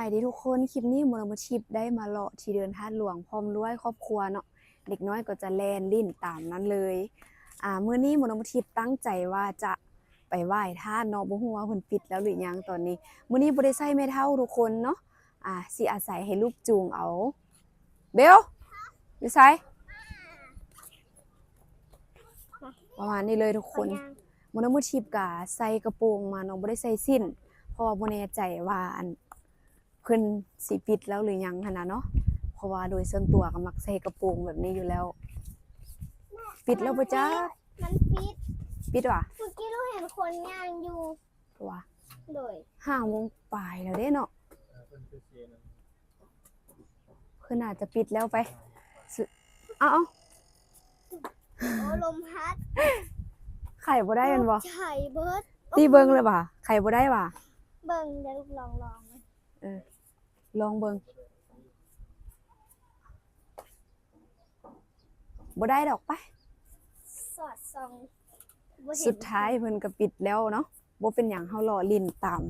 ສະບາຍດີທຸກຄົນ, ຄລິບນີ້ມົນລະມຸທິບໄດ້ມາເລາະທີ່ເດີ່ນທາດຫຼວງພ້ອມດ້ວຍຄອບຄົວເນາະ, ເດັກນ້ອຍກໍຈະແລ່ນຫຼິ້ນຕາມນັ້ນເລີຍ. ອາ ມື້ນີ້ມົນລະມຸທິບຕັ້ງໃຈວ່າຈະໄປໄຫວ້ທາດເນາະ, ບໍ່ຮູ້ວ່າເພິ່ນປິດແລ້ວຫຼືຍັງຕອນນີ້. ມື້ນີ້ບໍ່ໄດ້ໃຊ້ແມ່ເຖົ້າທຸກຄົນເນາະ, ອາ ຊິອາໄສໃຫ້ລູກຈູງເອົາ. ເບວ ຢູ່ໃສ? ປະມານນີ້ເລີຍທຸກຄົນ. ມື້ນີ້ມຸທິບກະໃສ່ກະໂປງມາເນາະ, ບໍ່ໄດ້ໃສ່ສິ້ນ ເພາະວ່າບໍ່ແນ່ໃຈວ່າອັນເພິ່ນຊິປິດແລ້ວຫຼືຍັງຫັ້ນນະເນາະ, ເພາະວ່າໂດຍສ່ວນຕົວກໍມັກໃສ່ກະໂປງແບບນີ້ຢູ່ແລ້ວ. ປິດແລ້ວບໍ່ຈັກ? ມັນປິດ. ປິດຫວາ? ເມື່ອກີ້ລູກເຫັນຄົນຍ່າງຢູ່. ຫວາ? ໂດຍ. ຫ້າໂມງປາຍແລ້ວເດ້ເນາະ. ເພິ່ນອາດຈະປິດແລ້ວໄປ. ເອົາໆ ໂອ້ ລົມພັດ. ໄຂບໍ່ໄດ້ແມ່ນບໍ່? ຕົກໃຈເບິດ. ຕິເບິ່ງເລີຍຫວາ? ໄຂບໍ່ໄດ້ຫວາ? ເບິ່ງເດີ ລອງໆ ເອີ ລອງເບິ່ງ. ບໍ່ໄດ້ດອກ ໄປ. ສອດສ່ອງ. ສຸດທ້າຍເພິ່ນກໍປິດແລ້ວເນາະ, ບໍ່ເປັນຫຍັງ, ເຮົາເລາະຫຼິ້ນຕາມ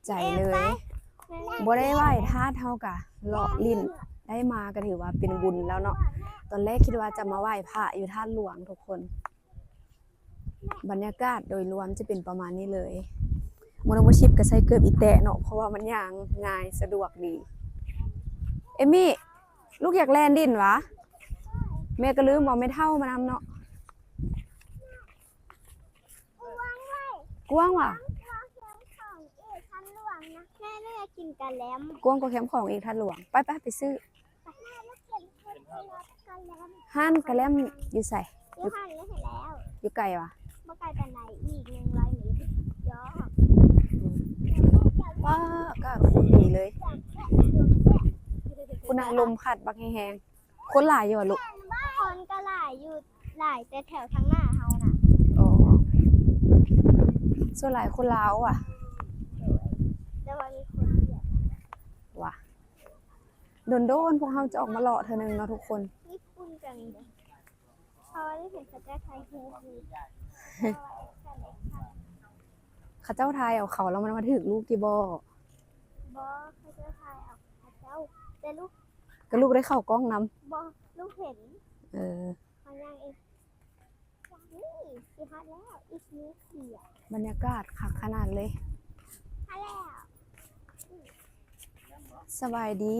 ໃຈເລີຍ. ບໍ່ໄດ້ໄຫວ້ທາດ ເຮົາກະເລາະຫຼິ້ນໄດ້ມາ ກໍຖືວ່າເປັນບຸນແລ້ວເນາະ. ຕອນແລກຄິດວ່າຈະມາໄຫວ້ພະຢູ່ທາດຫຼວງທຸກຄົນ. ບັນຍາກາດໂດຍລວມຈະເປັນປະມານນີ້ເລີຍ. ມື້ນີ້ມຸທິບກໍໃສ່ເກີບອີແຕະເນາະ, ເພາະວ່າມັນຍ່າງງ່າຍສະດວກດີ. ເອມມີ້ ລູກຢາກແລ່ນຫຼິ້ນຫວາ? ແມ່ກໍລືມເອົາແມ່ເຖົ້າມານຳເນາະ. ກວ້າງຫວາ? ແມ່ ແມ່ຢາກກິນກະແລັມ. ກວ້າງກວ່າແຄມຂອງອີກ ທາດຫຼວງ. ໄປໆ ໄປຊື້. ຮ້ານກະແລັມຢູ່ໃສ? ຢູ່ຫັ້ນແລ້ວ. ຢູ່ໄກຫວາ? ບໍ່ໄກປານໃດ, ອີກໜຶ່ງຮ້ອຍເມດ. ວ້າ ອາກາດຄົນດີເລີຍ. ພຸ້ນນະ ລົມພັດບັກແຮງ. ຄົນຫຼາຍຢູ່ຫວາລູກ? ຄົນກໍຫຼາຍຢູ່, ຫຼາຍແຕ່ແຖວທາງໜ້າເຮົານະ. ອໍ ສ່ວນຫຼາຍຄົນລາວຫວາ? ໂດຍ. ແຕ່ວ່າມີຄົນຫວຽດນາມ. ຫວາ? ດົນໆ ພວກເຮົາຈະອອກມາເລາະເທື່ອໜຶ່ງເນາະທຸກຄົນ. ມີຝຸ່ນກັນເດ້. ເພາະວ່າໄດ້ເຫັນເຂົາເຈົ້າຖ່າຍຮູບຢູ່. ເຂົາເຈົ້າຖ່າຍເອົາເຂົາ ແລ້ວມັນມາຖືກລູກຕິບໍ່? ບໍ່, ເຂົາເຈົ້າຖ່າຍເອົາເຂົາເຈົ້າ. ແຕ່ລູກ ກໍລູກໄດ້ເຂົ້າກ້ອງນຳ? ບໍ່, ລູກເຫັນ. ເອີ. ເຮົາຍ່າງເອງ. ນີ້ ຊິຮອດແລ້ວ, ອີກນິດດຽວ. ບັນຍາກາດຄັກຂະໜາດເລີຍ. ຮອດແລ້ວ. ສະບາຍດີ.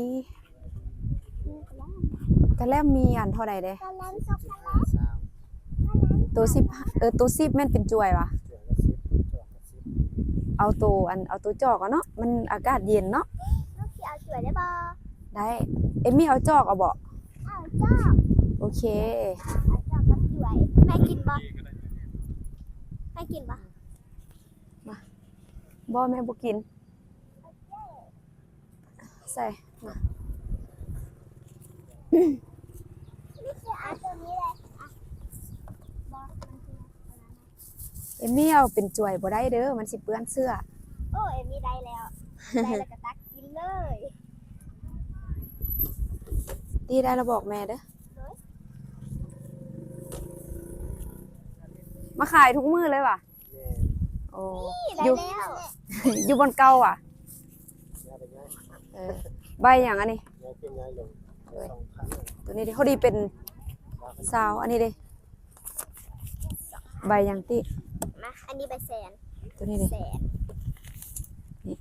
ກະແລັມມີອັນເທົ່າໃດເດ? ກະແລັມຊັອກໂກແລັດ. ໂຕສິບ ເອີ ໂຕສິບແມ່ນເປັນຈວຍຫວາ? ເອົາໂຕອັນ ເອົາໂຕຈອກເອົາເນາະ, ມັນອາກາດເຢັນເນາະ. ລູກຊິເອົາຈວຍໄດ້ບໍ່? ໄດ້. ເອມມີ້ເອົາຈອກເອົາບໍ່? ເອົາຈອກ. ໂອເຄ. ເອົາຈອກກັບຈວຍ. ແມ່ກິນບໍ່? ແມ່ກິນບໍ່? ມາ. ບໍ່, ແມ່ບໍ່ກິນ. ໃສ່ ມາ. ເອມມີ້ເອົາເປັນຈວຍບໍ່ໄດ້ເດີ, ມັນຊິເປື້ອນເສື້ອ. ໂອ້ ເອມມີ້ໄດ້ແລ້ວ. ໄດ້ແລ້ວກໍຕັກກິນເລີຍ. ຕີໄດ້ແລ້ວບອກແມ່ເດີ. ໂດຍ. ມາຂາຍທຸກມື້ເລີຍຫວາ? ແມ່ນ. ໂອ້ ນີ້ໄດ້ແລ້ວ. ຢູ່ ຢູ່ບ່ອນເກົ່າຫວາ? ເອີ ໃບຫຍັງອັນນີ້? ໂຕນີ້ເດ ພໍດີເປັນຊາວ. ອັນນີ້ເດ ໃບຫຍັງຕິ? ມາ ອັນນີ້ໃບແສນ. ໂຕນີ້ເດ ແສນ. ນີ້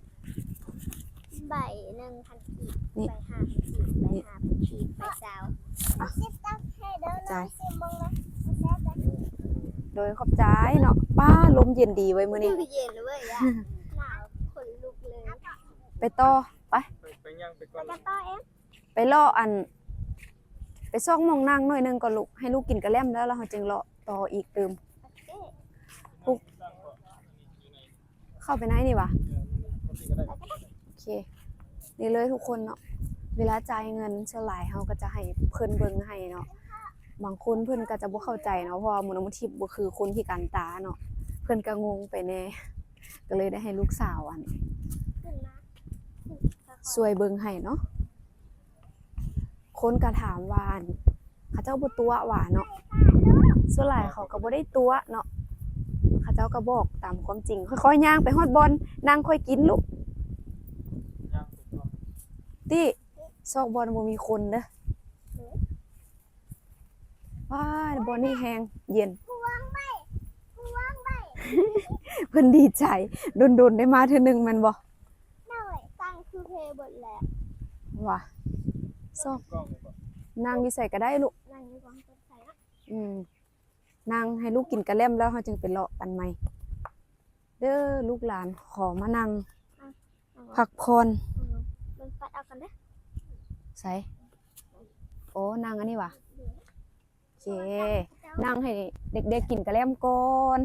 ໃບໜຶ່ງພັນກີບ. ນີ້ ໃບຫ້າພັນກີບ. ນີ້ ໃບຫ້າພັນກີບ. ໃບຊາວ. ອ່ະ ຂອບໃຈ. ໂດຍ ຂອບໃຈເນາະ. ປ້າ ລົມເຢັນດີເວີຍມື້ນີ້. ເຢັນເວີຍອະ. ໜາວ ຂົນລຸກເລີຍ. ໄປຕໍ່ ໄປ. ໄປ ໄປຍ່າງໄປກ່ອນ. ໄປຕໍ່ເອງ. ໄປເລາະອັນ ໄປຊອກໝ່ອງນັ່ງໜ້ອຍໜຶ່ງກ່ອນລູກ, ໃຫ້ລູກກິນກະແລັມແລ້ວ ແລ້ວເຮົາຈຶ່ງເລາະຕໍ່ອີກຕື່ມ. ໂອເຄ. ເຂົ້າໄປໃນນີ້ຫວາ? ໂອເຄ. ນີ້ເລີຍທຸກຄົນເນາະ, ເວລາຈ່າຍເງິນ ສ່ວນຫຼາຍເຮົາກໍຈະໃຫ້ເພິ່ນເບິ່ງໃຫ້ເນາະ. ບາງຄົນເພິ່ນກໍຈະບໍ່ເຂົ້າໃຈເນາະ, ເພາະວ່າໝູນຳມະທິບບໍ່ຄືຄົນພິການຕາເນາະ, ເພິ່ນກໍງົງໄປແດ່, ກໍເລີຍໄດ້ໃຫ້ລູກສາວອັນ ຊ່ວຍເບິ່ງໃຫ້ເນາະ. ຄົນກໍຖາມວ່າ ອັນ ເຂົາເຈົ້າບໍ່ຕົວະຫວາເນາະ, ສ່ວນຫຼາຍເຂົາກໍບໍ່ໄດ້ຕົວະເນາະ, ເຂົາເຈົ້າກໍບອກຕາມຄວາມຈິງ. ຄ່ອຍໆຍ່າງໄປຮອດບ່ອນນັ່ງຄ່ອຍກິນລູກ. ຕິ ຊອກບ່ອນບໍ່ມີຄົນເດີ. ວ້າຍ ບ່ອນນີ້ແຮງເຢັນ. ຜູ້ວາງໄວ້ ຜູ້ວາງໄວ້. ເພິ່ນດີໃຈ ດົນໆໄດ້ມາເທື່ອໜຶ່ງແມ່ນບໍ່? ໂດຍ ຕັ້ງຄືເພເບິດແລ້ວ. ວ່າ ຊອກ ນັ່ງຢູ່ໃສກໍໄດ້ລູກ. ນັ່ງຢູ່ກອງຕົ້ນໄຜ່ເນາະ. ອືມ ນັ່ງໃຫ້ລູກກິນກະແລັມ ແລ້ວເຮົາຈຶ່ງໄປເລາະກັນໃໝ່ເດີລູກຫຼານ. ຂໍມານັ່ງ ອ່ະ ພັກຜ່ອນ. ເບິ່ງປັດເອົາກັນເດີ. ໃສ? ໂອ້ ນັ່ງອັນນີ້ຫວາ? ໂອເຄ ນັ່ງໃຫ້ເດັກໆກິນກະແລັມກ່ອນ.